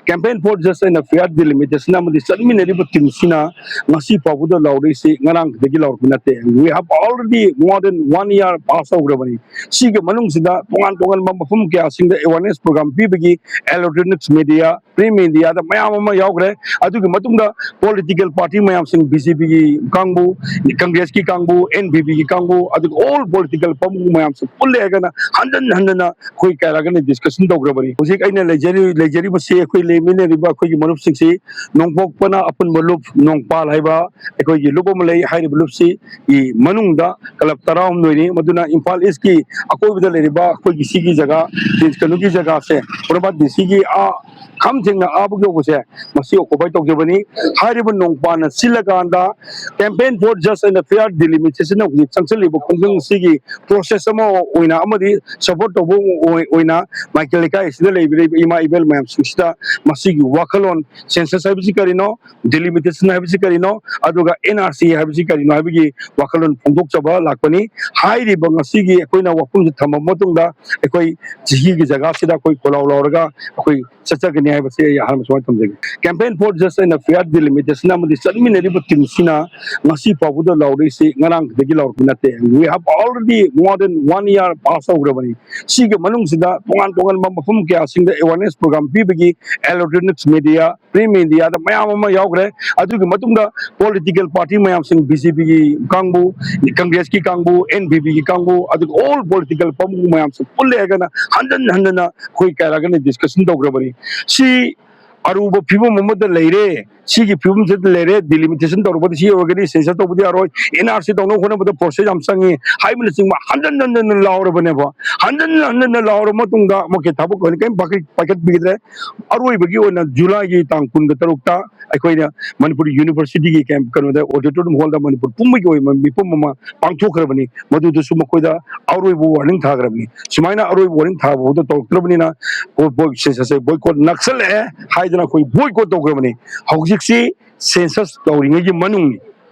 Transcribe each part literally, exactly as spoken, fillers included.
Campaign for Just and Fair Delimitation ꯑꯃꯗꯤ ꯆꯠꯃꯤꯟꯅꯔꯤꯕ ꯇꯤꯝꯁꯤꯅ ꯉꯁꯤ ꯐꯥꯎꯕꯗ ꯂꯥꯎꯔꯛꯏꯁꯤ ꯉꯔꯥꯡ ꯈꯛꯇꯒꯤ ꯂꯥꯎꯔꯛꯄ ꯅꯠꯇꯦ꯫ We have already more than one year pass ꯇꯧꯈ꯭ꯔꯕꯅꯤ꯫ ꯁꯤꯒꯤ ꯃꯅꯨꯡꯁꯤꯗ ꯇꯣꯉꯥꯟ ꯇꯣꯉꯥꯟꯕ ꯃꯐꯝ ꯀꯌꯥꯁꯤꯡꯗ awareness program ꯄꯤꯕꯒꯤ electronics media, print mediaꯗ ꯃꯌꯥꯝ ꯑꯃ ꯌꯥꯎꯈ꯭ꯔꯦ꯫ ꯑꯗꯨꯒꯤ ꯃꯇꯨꯡꯗ political party ꯃꯌꯥꯝꯁꯤꯡ, BJPꯒꯤ ꯀꯥꯡꯕꯨ, Congressꯀꯤ ꯀꯥꯡꯕꯨ, NPPꯒꯤ ꯀꯥꯡꯕꯨ, ꯑꯗꯨꯒ all political ꯄꯥꯝꯕꯨ ꯃꯌꯥꯝꯁꯦ ꯄꯨꯜꯂꯦ ꯍꯥꯏꯗꯅ ꯍꯟꯖꯟ ꯍꯟꯖꯟꯅ ꯑꯩꯈꯣꯏ ꯀꯌꯥ ꯂꯥꯛꯀꯅꯤ discussion ꯇꯧꯈ꯭ꯔꯕꯅꯤ꯫ ꯍꯧꯖꯤꯛ ꯑꯩꯅ ꯂꯩꯖꯔꯤ-, ꯂꯩꯖꯔꯤꯕꯁꯤ ꯑꯩꯈꯣꯏ ꯂꯩꯃꯤꯟꯅꯔꯤꯕ ꯑꯩꯈꯣꯏꯒꯤ ꯃꯔꯨꯞꯁꯤꯡꯁꯤ ꯅꯣꯡꯄꯣꯛꯄꯅ ꯑꯄꯨꯟꯕ ꯂꯨꯞ ꯅꯣꯡꯄꯥꯜ ꯍꯥꯏꯕ ꯑꯩꯈꯣꯏꯒꯤ ꯂꯨꯞ ꯑꯃ ꯂꯩ꯫ ꯍꯥꯏꯔꯤꯕ ꯂꯨꯞꯁꯤ ꯒꯤ ꯃꯅꯨꯡꯗ club ꯇꯔꯥꯍꯨꯝꯗꯣꯏꯅꯤ꯫ ꯃꯗꯨꯅ ꯏꯝꯐꯥꯜ Eastꯀꯤ ꯑꯀꯣꯏꯕꯗ ꯂꯩꯔꯤꯕ ꯑꯩꯈꯣꯏꯒꯤ ꯁꯤꯒꯤ ꯖꯒꯥ, ꯀꯩꯅꯣꯒꯤ ꯖꯒꯥꯁꯦ, ꯄꯣꯔꯣꯝꯄꯥꯠ DCꯒꯤ ꯑꯥ ꯈꯝ ꯊꯦꯡꯅ ꯑꯥꯕꯨꯛ ꯌꯧꯕꯁꯦ, ꯃꯁꯤ occupy ꯇꯧꯖꯕꯅꯤ꯫ ꯍꯥꯏꯔꯤꯕ ꯅꯣꯡꯄꯥꯟꯅ ꯁꯤꯜꯂꯀꯥꯟꯗ Campaign for Just and Fair Delimitation ꯍꯧꯖꯤꯛ ꯆꯪꯁꯤꯜꯂꯤꯕ ꯈꯣꯡꯖꯪ ꯑꯁꯤꯒꯤ process ꯑꯃ ꯑꯣꯏꯅ ꯑꯃꯗꯤ support ꯇꯧꯕ ꯑꯣꯏ-, ꯑꯣꯏꯅ ꯃꯥꯏꯀꯩ ꯂꯩꯀꯥꯏ ꯑꯁꯤꯗ ꯂꯩꯕꯤꯔꯤꯕ ꯏꯃꯥ ꯏꯕꯦꯜ ꯃꯌꯥꯝꯁꯤꯡꯁꯤꯗ ꯃꯁꯤꯒꯤ ꯋꯥꯈꯜꯂꯣꯟ, census ꯍꯥꯏꯕꯁꯤ ꯀꯔꯤꯅꯣ, delimitation ꯍꯥꯏꯕꯁꯤ ꯀꯔꯤꯅꯣ, ꯑꯗꯨꯒ NRC ꯍꯥꯏꯕꯁꯤ ꯀꯔꯤꯅꯣ ꯍꯥꯏꯕꯒꯤ ꯋꯥꯈꯜꯂꯣꯟ ꯐꯣꯡꯗꯣꯛꯆꯕ ꯂꯥꯛꯄꯅꯤ꯫ ꯍꯥꯏꯔꯤꯕ ꯉꯁꯤꯒꯤ ꯑꯩꯈꯣꯏꯅ ꯋꯥꯐꯝꯁꯤ ꯊꯝꯃꯕ ꯃꯇꯨꯡꯗ ꯑꯩꯈꯣꯏ ꯁꯤꯒꯤ ꯖꯒꯥꯁꯤꯗ ꯑꯩꯈꯣꯏ ꯈꯣꯜꯂꯥꯎ ꯂꯥꯎꯔꯒ ꯑꯩꯈꯣꯏ ꯆꯠꯆꯒꯅꯤ ꯍꯥꯏꯕꯁꯤ ꯑꯩ ꯑꯍꯥꯟꯕ ꯁꯨꯃꯥꯏꯅ ꯊꯝꯖꯒꯦ꯫ Campaign for Just and Fair Delimitation ꯑꯃꯗꯤ ꯆꯠꯃꯤꯟꯅꯔꯤꯕ ꯇꯤꯝꯁꯤꯅ ꯉꯁꯤ ꯐꯥꯎꯕꯗ ꯂꯥꯎꯔꯛꯏꯁꯤ ꯉꯔꯥꯡ ꯈꯛꯇꯒꯤ ꯂꯥꯎꯔꯛꯄ ꯅꯠꯇꯦ꯫ We have already more than one year pass ꯇꯧꯈ꯭ꯔꯕꯅꯤ꯫ ꯁꯤꯒꯤ ꯃꯅꯨꯡꯁꯤꯗ ꯇꯣꯉꯥꯟ ꯇꯣꯉꯥꯟꯕ ꯃꯐꯝ ꯀꯌꯥꯁꯤꯡꯗ awareness program ꯄꯤꯕꯒꯤ electronics media, print mediaꯗ ꯃꯌꯥꯝ ꯑꯃ ꯌꯥꯎꯈ꯭ꯔꯦ꯫ ꯑꯗꯨꯒꯤ ꯃꯇꯨꯡꯗ political party ꯃꯌꯥꯝꯁꯤꯡ, BJPꯒꯤ ꯀꯥꯡꯕꯨ, Congressꯀꯤ ꯀꯥꯡꯕꯨ, NPPꯒꯤ ꯀꯥꯡꯕꯨ, ꯑꯗꯨꯒ all political ꯄꯥꯝꯕꯨ ꯃꯌꯥꯝꯁꯦ ꯄꯨꯜꯂꯦ ꯍꯥꯏꯔꯒꯅ ꯍꯟꯖꯟ ꯍꯟꯖꯟꯅ ꯑꯩꯈꯣꯏ ꯀꯌꯥ ꯂꯥꯛꯀꯅꯤ discussion ꯇꯧꯈ꯭ꯔꯕꯅꯤ꯫ ꯁꯤ ꯑꯔꯨꯕ ꯐꯤꯕꯝ ꯑꯃꯗ ꯂꯩꯔꯦ꯫ ꯁꯤꯒꯤ ꯐꯤꯕꯝꯁꯤꯗ ꯂꯩꯔꯦ, delimitation ꯇꯧꯔꯛꯄꯗ ꯁꯤ ꯑꯣꯏꯔꯒꯗꯤ census ꯇꯧꯕꯗꯤ ꯌꯥꯔꯣꯏ, NRC ꯇꯧꯅꯕ ꯍꯣꯠꯅꯕꯗ process ꯌꯥꯝ ꯆꯪꯉꯤ ꯍꯥꯏꯕꯅꯆꯤꯡꯕ ꯍꯟꯖꯟ ꯍꯟꯖꯟꯅ ꯂꯥꯎꯔꯕꯅꯦꯕ꯫ ꯍꯟꯖꯟ ꯍꯟꯖꯟꯅ ꯂꯥꯎꯔꯕ ꯃꯇꯨꯡꯗ ꯑꯃꯨꯛꯀꯤ ꯊꯕꯛ ꯑꯣꯏꯅ ꯀꯔꯤꯝ ꯄꯥꯏꯈꯠ-, ꯄꯥꯏꯈꯠꯄꯤꯗ꯭ꯔꯦ꯫ ꯑꯔꯣꯏꯕꯒꯤ ꯑꯣꯏꯅ ꯖꯨꯂꯥꯏꯒꯤ ꯇꯥꯡ ꯀꯨꯟꯒ ꯇꯔꯨꯛꯇ ꯑꯩꯈꯣꯏꯅ ꯃꯅꯤꯄꯨꯔ Universityꯒꯤ ꯀꯦꯝ-, ꯀꯩꯅꯣꯗ, auditorium hallꯗ ꯃꯅꯤꯄꯨꯔ ꯄꯨꯝꯕꯒꯤ ꯑꯣꯏꯕ ꯃꯤꯐꯝ ꯑꯃ ꯄꯥꯡꯊꯣꯛꯈ꯭ꯔꯕꯅꯤ꯫ ꯃꯗꯨꯗꯁꯨ ꯃꯈꯣꯏꯗ ꯑꯔꯣꯏꯕ warning ꯊꯥꯈ꯭ꯔꯕꯅꯤ꯫ ꯁꯨꯃꯥꯏꯅ ꯑꯔꯣꯏꯕ warning ꯊꯥꯕ ꯐꯥꯎꯗ ꯇꯧꯔꯛꯇ꯭ꯔꯕꯅꯤꯅ census ꯁꯦ boycott ꯅꯛꯁꯜꯂꯛꯑꯦ ꯍꯥꯏꯗꯅ ꯑꯩꯈꯣꯏ boycott ꯇꯧꯈ꯭ꯔꯕꯅꯤ꯫ ꯍꯧꯖꯤꯛꯁꯤ census ꯇꯧꯔꯤꯉꯩꯒꯤ ꯃꯅꯨꯡꯅꯤ꯫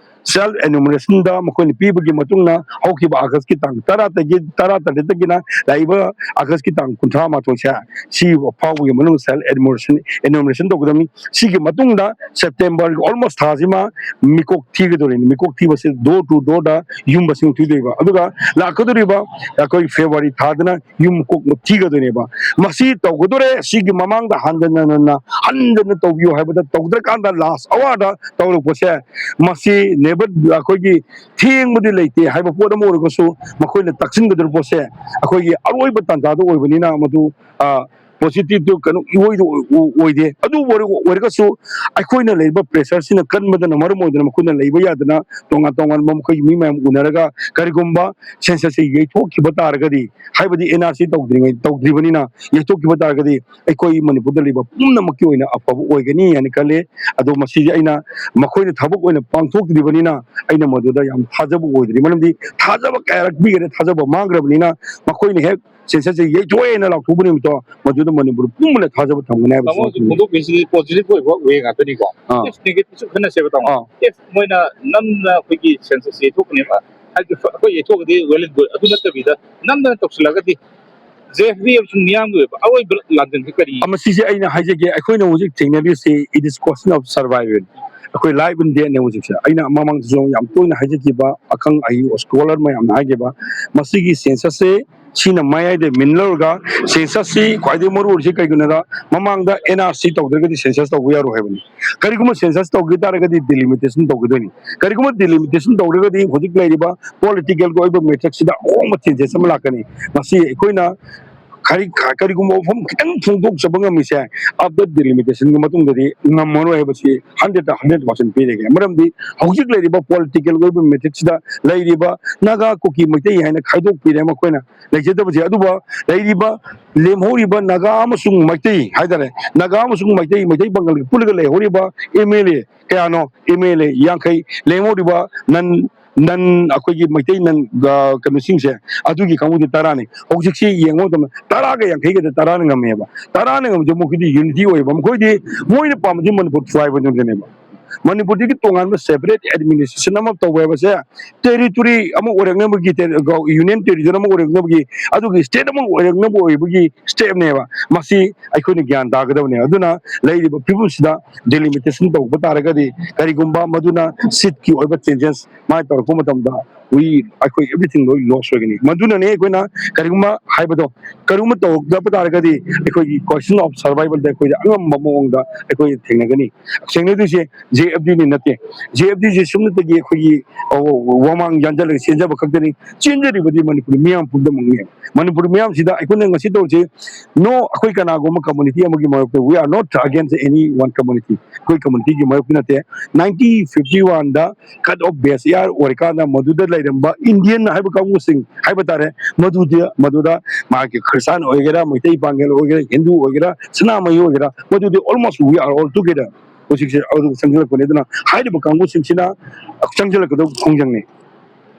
ꯁꯦꯜꯐ ꯑꯦꯅꯨꯃꯔꯦꯁꯟꯗ ꯃꯈꯣꯏꯅ ꯄꯤꯕꯒꯤ ꯃꯇꯨꯡꯗ ꯍꯧꯈꯤꯕ ꯑꯥꯒꯁꯀꯤ ꯇꯥꯡ ꯇꯔꯥꯗꯒꯤ, ꯇꯔꯥꯇꯔꯦꯠꯇꯒꯤꯅ ꯂꯥꯛꯏꯕ ꯑꯥꯒꯁꯀꯤ ꯇꯥꯡ ꯀꯨꯟꯊ꯭ꯔꯥ ꯃꯥꯊꯣꯏꯁꯦ, ꯁꯤ ꯐꯥꯎꯕꯒꯤ ꯃꯅꯨꯡꯗ ꯁꯦꯜꯐ ꯑꯦꯅꯨꯃꯔꯦꯁꯟ, ꯑꯦꯅꯨꯃꯔꯦꯁꯟ ꯇꯧꯒꯗꯕꯅꯤ꯫ ꯁꯤꯒꯤ ꯃꯇꯨꯡꯗ ꯁꯦꯞꯇꯦꯝꯕꯔꯒꯤ ꯑꯣꯜꯃꯣꯁ ꯊꯥꯁꯤꯃ ꯃꯤꯀꯣꯛ ꯊꯤꯒꯗꯧꯔꯤꯅꯤ꯫ ꯃꯤꯀꯣꯛ ꯊꯤꯕꯁꯤ ꯗꯣꯔ ꯇꯨ ꯗꯣꯔꯗ ꯌꯨꯝ ꯃꯁꯤꯡ ꯊꯤꯗꯣꯏꯕ꯫ ꯑꯗꯨꯒ ꯂꯥꯛꯀꯗꯧꯔꯤꯕ ꯑꯩꯈꯣꯏ ꯐꯦꯕ꯭ꯔꯨꯋꯥꯔꯤ ꯊꯥꯗꯅ ꯌꯨꯝ ꯀꯣꯛ ꯊꯤꯒꯗꯣꯏꯅꯦꯕ꯫ ꯃꯁꯤ ꯇꯧꯒꯗꯣꯔꯦ, ꯁꯤꯒꯤ ꯃꯃꯥꯡꯗ ꯍꯟꯖꯟ ꯍꯟꯖꯟꯅ, ꯍꯟꯖꯟꯅ ꯇꯧꯕꯤꯌꯨ ꯍꯥꯏꯕꯗ ꯇꯧꯗ꯭ꯔꯀꯥꯟꯗ ꯂꯥꯁ ꯑꯋꯥꯔꯗ ꯇꯧꯔꯛꯄꯁꯦ, ꯃꯁꯤ ꯅꯦꯕꯔ, ꯑꯩꯈꯣꯏꯒꯤ ꯊꯦꯡꯕꯗꯤ ꯂꯩꯇꯦ ꯍꯥꯏꯕ ꯄꯣꯠ ꯑꯃ ꯑꯣꯏꯔꯒꯁꯨ, ꯃꯈꯣꯏꯅ ꯇꯛꯁꯤꯟꯒꯗꯧꯔꯤꯕ ꯄꯣꯠꯁꯦ ꯑꯩꯈꯣꯏꯒꯤ ꯑꯔꯣꯏꯕ ꯇꯥꯟꯖꯥꯗ ꯑꯣꯏꯕꯅꯤꯅ, ꯃꯗꯨ, ꯑ, ꯄꯣꯖꯤꯇꯤꯚꯇꯨ ꯀꯩꯅꯣ ꯏꯑꯣꯏꯗ ꯑꯣꯏ-, ꯑꯣꯏ-, ꯑꯣꯏꯗꯦ꯫ ꯑꯗꯨꯕꯨ ꯑꯣꯏꯔ-, ꯑꯣꯏꯔꯒꯁꯨ ꯑꯩꯈꯣꯏꯅ ꯂꯩꯔꯤꯕ ꯄ꯭ꯔꯦꯁꯔꯁꯤꯅ ꯀꯟꯕꯗꯅ ꯃꯔꯝ ꯑꯣꯏꯗꯅ ꯃꯈꯣꯏꯅ ꯂꯩꯕ ꯌꯥꯗꯅ ꯇꯣꯉꯥꯟ ꯇꯣꯉꯥꯟꯕ ꯃꯈꯣꯏꯒꯤ ꯃꯤ ꯃꯌꯥꯝ ꯎꯅꯔꯒ ꯀꯔꯤꯒꯨꯝꯕ ꯁꯦꯟꯁꯁꯁꯤ ꯌꯩꯊꯣꯛꯈꯤꯕ ꯇꯥꯔꯒꯗꯤ, ꯍꯥꯏꯕꯗꯤ ꯑꯦꯟ ꯑꯥꯔ ꯁꯤ ꯇꯧꯗ꯭ꯔꯤꯉꯩ, ꯇꯧꯗ꯭ꯔꯤꯕꯅꯤꯅ, ꯌꯩꯊꯣꯛꯈꯤꯕ ꯇꯥꯔꯒꯗꯤ ꯑꯩꯈꯣꯏ ꯃꯅꯤꯄꯨꯔꯗ ꯂꯩꯕ ꯄꯨꯝꯅꯃꯛꯀꯤ ꯑꯣꯏꯅ ꯑꯐꯕ ꯑꯣꯏꯒꯅꯤ ꯍꯥꯏꯅ ꯈꯜꯂꯤ꯫ ꯑꯗꯣ ꯃꯁꯤꯁꯦ ꯑꯩꯅ ꯃꯈꯣꯏꯅ ꯊꯕꯛ ꯑꯣꯏꯅ ꯄꯥꯡꯊꯣꯛꯇ꯭ꯔꯤꯕꯅꯤꯅ ꯑꯩꯅ ꯃꯗꯨꯗ ꯌꯥꯝ ꯊꯥꯖꯕ ꯑꯣꯏꯗ꯭ꯔꯤ꯫ ꯃꯔꯝꯗꯤ ꯊꯥꯖꯕ ꯀꯌꯥꯔꯛ ꯄꯤꯈꯔꯦ, ꯊꯥꯖꯕ ꯃꯥꯡꯈ꯭ꯔꯕꯅꯤꯅ ꯃꯈꯣꯏꯅ ꯍꯦꯛ ꯁꯦꯟꯁꯁꯁꯦ ꯌꯩꯊꯣꯛꯑꯦꯅ ꯂꯥꯎꯊꯣꯛꯄ ꯅꯨꯃꯤꯠꯇꯣ, ꯃꯗꯨꯗ ꯃꯅꯤꯄꯨꯔ ꯄꯨꯝꯕꯅ ꯊꯥꯖꯕ ꯊꯝꯒꯅꯤ ꯍꯥꯏꯕꯁꯤ ꯇꯥꯃꯣ, ꯍꯧꯖꯤꯛ ꯐꯣꯡꯗꯣꯛꯄꯤꯔꯤꯁꯤꯗꯤ ꯄꯣꯖꯤꯇꯤꯚ ꯑꯣꯏꯕ ꯋꯦ ꯉꯥꯛꯇꯅꯤꯀꯣ꯫ ꯑꯥ꯫ ꯏꯐ ꯅꯦꯒꯦꯇꯤꯚꯁꯨ ꯈꯟꯅꯁꯦꯕ, ꯇꯥꯃꯣ꯫ ꯑꯥ꯫ ꯏꯐ ꯃꯣꯏꯅ ꯅꯝꯅ ꯑꯩꯈꯣꯏꯒꯤ ꯁꯦꯟꯁꯁ ꯌꯩꯊꯣꯛꯀꯅꯦꯕ, ꯍꯥꯏꯗꯤ, ꯑꯩꯈꯣꯏ ꯌꯩꯊꯣꯛꯑꯒꯗꯤ ꯋꯦꯂꯤꯠ ꯑꯣꯏ, ꯑꯗꯨ ꯅꯠꯇꯕꯤꯗ ꯅꯝꯗꯅ ꯇꯧꯁꯤꯜꯂꯒꯗꯤ ꯖꯦ ꯑꯦꯐ ꯕꯤ ꯑꯃꯁꯨꯡ ꯃꯤꯌꯥꯝꯒꯤ ꯑꯣꯏꯕ ꯑꯔꯣꯏꯕ ꯂꯥꯟꯖꯟꯁꯦ ꯀꯔꯤ? ꯑꯃ ꯁꯤꯁꯦ ꯑꯩꯅ ꯍꯥꯏꯖꯒꯦ, ꯑꯩꯈꯣꯏꯅ ꯍꯧꯖꯤꯛ ꯊꯦꯡꯅꯔꯤꯁꯤ, it is question of survival꯫ ꯑꯩꯈꯣꯏ life and deathꯅꯦ ꯍꯧꯖꯤꯛꯁꯦ꯫ ꯑꯩꯅ ꯃꯃꯥꯡꯗꯁꯨ ꯌꯥꯝ ꯇꯣꯏꯅ ꯍꯥꯏꯖꯈꯤꯕ, ꯑꯈꯪ ꯑꯍꯩ ꯁ꯭ꯀꯣꯂꯔ ꯃꯌꯥꯝꯅ ꯍꯥꯏꯈꯤꯕ, ꯃꯁꯤꯒꯤ ꯁꯦꯟꯁꯁꯁꯦ ꯁꯤꯅ ꯃꯌꯥꯏꯗ ꯃꯤꯟ ꯂꯧꯔꯒ, ꯁꯦꯟꯁꯁꯁꯤ ꯈ꯭ꯋꯥꯏꯗꯒꯤ ꯃꯔꯨ ꯑꯣꯏꯔꯤꯁꯤ ꯀꯩꯒꯤꯅꯣꯗ, ꯃꯃꯥꯡꯗ ꯑꯦꯟ ꯑꯥꯔ ꯁꯤ ꯇꯧꯗ꯭ꯔꯒꯗꯤ ꯁꯦꯟꯁꯁ ꯇꯧꯕ ꯌꯥꯔꯣꯏ ꯍꯥꯏꯕꯅꯤ꯫ ꯀꯔꯤꯒꯨꯝꯕ ꯁꯦꯟꯁꯁ ꯇꯧꯒꯦ ꯇꯥꯔꯒꯗꯤ ꯗꯤꯂꯤꯃꯤꯇꯦꯁꯟ ꯇꯧꯒꯗꯣꯏꯅꯤ꯫ ꯀꯔꯤꯒꯨꯝꯕ ꯗꯤꯂꯤꯃꯤꯇꯦꯁꯟ ꯇꯧꯔꯒꯗꯤ ꯍꯧꯖꯤꯛ ꯂꯩꯔꯤꯕ ꯄꯣꯂꯤꯇꯤꯀꯦꯜꯒꯤ ꯑꯣꯏꯕ ꯃꯦꯇ꯭ꯔꯤꯛꯁꯤꯗ ꯑꯍꯣꯡꯕ ꯆꯦꯟꯖꯦꯁ ꯑꯃ ꯂꯥꯛꯀꯅꯤ꯫ ꯃꯁꯤ ꯑꯩꯈꯣꯏꯅ ꯀꯔꯤ-, ꯀꯔꯤꯒꯨꯝꯕ ꯋꯥꯐꯝ ꯈꯤꯇꯪ ꯐꯣꯡꯗꯣꯛꯆꯕ ꯉꯝꯃꯤꯁꯦ, ꯑꯥꯐꯇꯔ ꯗꯤꯂꯤꯃꯤꯇꯦꯁꯟꯒꯤ ꯃꯇꯨꯡꯗꯗꯤ ꯉꯝꯃꯔꯣꯏ ꯍꯥꯏꯕꯁꯤ ꯍꯟꯗ꯭ꯔꯦꯠꯇ ꯍꯟꯗ꯭ꯔꯦꯠ ꯄꯥꯔꯁꯦꯟ ꯄꯤꯔꯒꯦ꯫ ꯃꯔꯝꯗꯤ ꯍꯧꯖꯤꯛ ꯂꯩꯔꯤꯕ ꯄꯣꯂꯤꯇꯤꯀꯦꯜꯒꯤ ꯑꯣꯏꯕ ꯃꯦꯇ꯭ꯔꯤꯛꯁꯤꯗ ꯂꯩꯔꯤꯕ ꯅꯥꯒꯥ, ꯀꯨꯀꯤ, ꯃꯩꯇꯩ ꯍꯥꯏꯅ ꯈꯥꯏꯗꯣꯛꯄꯤꯔꯦ ꯃꯈꯣꯏꯅ ꯂꯩꯖꯗꯕꯁꯦ꯫ ꯑꯗꯨꯕꯨ ꯂꯩꯔꯤꯕ, ꯂꯦꯝꯍꯧꯔꯤꯕ ꯅꯥꯒꯥ ꯑꯃꯁꯨꯡ ꯃꯩꯇꯩ ꯍꯥꯏꯇꯥꯔꯦ, ꯅꯥꯒꯥ ꯑꯃꯁꯨꯡ ꯃꯩꯇꯩ, ꯃꯩꯇꯩ ꯄꯥꯉꯜꯒ ꯄꯨꯜꯂꯒ ꯂꯩꯍꯧꯔꯤꯕ ꯑꯦꯝ ꯑꯦꯜ ꯑꯦ ꯀꯌꯥꯅꯣ? ꯑꯦꯝ ꯑꯦꯜ ꯑꯦ ꯌꯥꯡꯈꯩ꯫ ꯂꯦꯝꯍꯧꯔꯤꯕ ꯅꯟ, ꯅꯟ, ꯑꯩꯈꯣꯏꯒꯤ ꯃꯩꯇꯩ ꯅꯟ, ꯑ, ꯀꯩꯅꯣꯁꯤꯡꯁꯦ, ꯑꯗꯨꯒꯤ ꯀꯥꯡꯕꯨꯗꯤ ꯇꯔꯥꯅꯤ꯫ ꯍꯧꯖꯤꯛꯁꯤ ꯌꯦꯡꯕ ꯃꯇꯝꯗ ꯇꯔꯥꯒ ꯌꯥꯡꯈꯩꯒꯗ ꯇꯔꯥꯅ ꯉꯝꯃꯦꯕ꯫ ꯇꯔꯥꯅ ꯉꯝꯕꯁꯦ ꯃꯈꯣꯏꯗꯤ ꯌꯨꯅꯤꯇꯤ ꯑꯣꯏꯌꯦꯕ꯫ ꯃꯈꯣꯏꯗꯤ, ꯃꯣꯏꯅ ꯄꯥꯝꯕꯁꯤ ꯃꯅꯤꯄꯨꯔ ꯇ꯭ꯔꯥꯏꯕꯦꯜꯗꯨꯗꯅꯦꯕ꯫ ꯃꯅꯤꯄꯨꯔꯗꯒꯤ ꯇꯣꯉꯥꯟꯕ separate administration ꯑꯃ ꯇꯧꯕ ꯍꯥꯏꯕꯁꯦ territory ꯑꯃ ꯑꯣꯏꯔꯛꯅꯕꯒꯤ, union territory ꯑꯃ ꯑꯣꯏꯔꯛꯅꯕꯒꯤ, ꯑꯗꯨꯒꯤ state ꯑꯃ ꯑꯣꯏꯔꯛꯅꯕ ꯑꯣꯏꯕꯒꯤ stepꯅꯦꯕ꯫ ꯃꯁꯤ ꯑꯩꯈꯣꯏꯅ ꯒ꯭ꯌꯥꯟ ꯇꯥꯒꯗꯕꯅꯦ꯫ ꯑꯗꯨꯅ ꯂꯩꯔꯤꯕ ꯐꯤꯕꯝꯁꯤꯗ delimitation ꯇꯧꯕ ꯇꯥꯔꯒꯗꯤ, ꯀꯔꯤꯒꯨꯝꯕ ꯃꯗꯨꯅ seatꯀꯤ ꯑꯣꯏꯕ changes ꯃꯥꯏ ꯇꯧꯔꯛꯄ ꯃꯇꯝꯗ, we, ꯑꯩꯈꯣꯏ everything ꯂꯣꯏ loss ꯑꯣꯏꯒꯅꯤ꯫ ꯃꯗꯨꯅꯅꯦ ꯑꯩꯈꯣꯏꯅ ꯀꯔꯤꯒꯨꯝꯕ ꯍꯥꯏꯕꯗꯣ, ꯀꯔꯤꯒꯨꯝꯕ ꯇꯧꯔꯛꯇꯕ ꯇꯥꯔꯒꯗꯤ ꯑꯩꯈꯣꯏꯒꯤ question of survivalꯗ ꯑꯩꯈꯣꯏꯗ ꯑꯉꯝꯕ ꯃꯑꯣꯡꯗ ꯑꯩꯈꯣꯏ ꯊꯦꯡꯅꯒꯅꯤ꯫ ꯊꯦꯡꯅꯗꯣꯏꯁꯦ JFDꯅꯤ ꯅꯠꯇꯦ꯫ JFDꯁꯦ ꯁꯨꯞꯅꯇꯒꯤ ꯑꯩꯈꯣꯏꯒꯤ, ꯑ, ꯋꯥꯃꯥꯡ ꯌꯥꯟꯁꯤꯜꯂꯒ ꯆꯦꯟꯖꯕ ꯈꯛꯇꯅꯤ꯫ ꯆꯦꯟꯖꯔꯤꯕꯗꯤ ꯃꯅꯤꯄꯨꯔꯤ ꯃꯤꯌꯥꯝ ꯄꯨꯝꯅꯃꯛꯅꯤ꯫ ꯃꯅꯤꯄꯨꯔꯤ ꯃꯤꯌꯥꯝꯁꯤꯗ ꯑꯩꯈꯣꯏꯅ ꯉꯁꯤ ꯇꯧꯔꯤꯁꯦ, no, ꯑꯩꯈꯣꯏ ꯀꯅꯥꯒꯨꯝꯕ community ꯑꯃꯒꯤ ꯃꯔꯛꯇ, we are not against any one community꯫ ꯑꯩꯈꯣꯏ communityꯒꯤ ꯃꯔꯛꯇ ꯅꯠꯇꯦ꯫ Nineteen fifty oneꯗ cut off base year ꯑꯣꯏꯔꯀꯥꯟꯗ ꯃꯗꯨꯗ ꯂꯩꯔꯝꯕ Indian ꯍꯥꯏꯕ ꯀꯥꯡꯕꯨꯁꯤꯡ ꯍꯥꯏꯕ ꯇꯥꯔꯦ, ꯃꯗꯨꯗꯤ, ꯃꯗꯨꯗ ꯃꯥꯒꯤ ꯈ꯭ꯔꯤꯁꯇꯥꯟ ꯑꯣꯏꯒꯦꯔꯥ, ꯃꯩꯇꯩ ꯄꯥꯉꯜ ꯑꯣꯏꯒꯦꯔꯥ, ꯍꯤꯟꯗꯨ ꯑꯣꯏꯒꯦꯔꯥ, ꯁꯅꯥꯃꯍꯤ ꯑꯣꯏꯒꯦꯔꯥ, ꯃꯗꯨꯗꯤ almost we are all together꯫ ꯍꯧꯖꯤꯛꯁꯦ ꯑꯗꯨ ꯆꯪꯁꯤꯜꯂꯛꯄꯅꯦ꯫ ꯑꯗꯨꯅ ꯍꯥꯏꯔꯤꯕ ꯀꯥꯡꯕꯨꯁꯤꯡꯁꯤꯅ ꯆꯪꯁꯤꯜꯂꯛꯀꯗꯧꯕ ꯈꯣꯡꯖꯪꯅꯤ꯫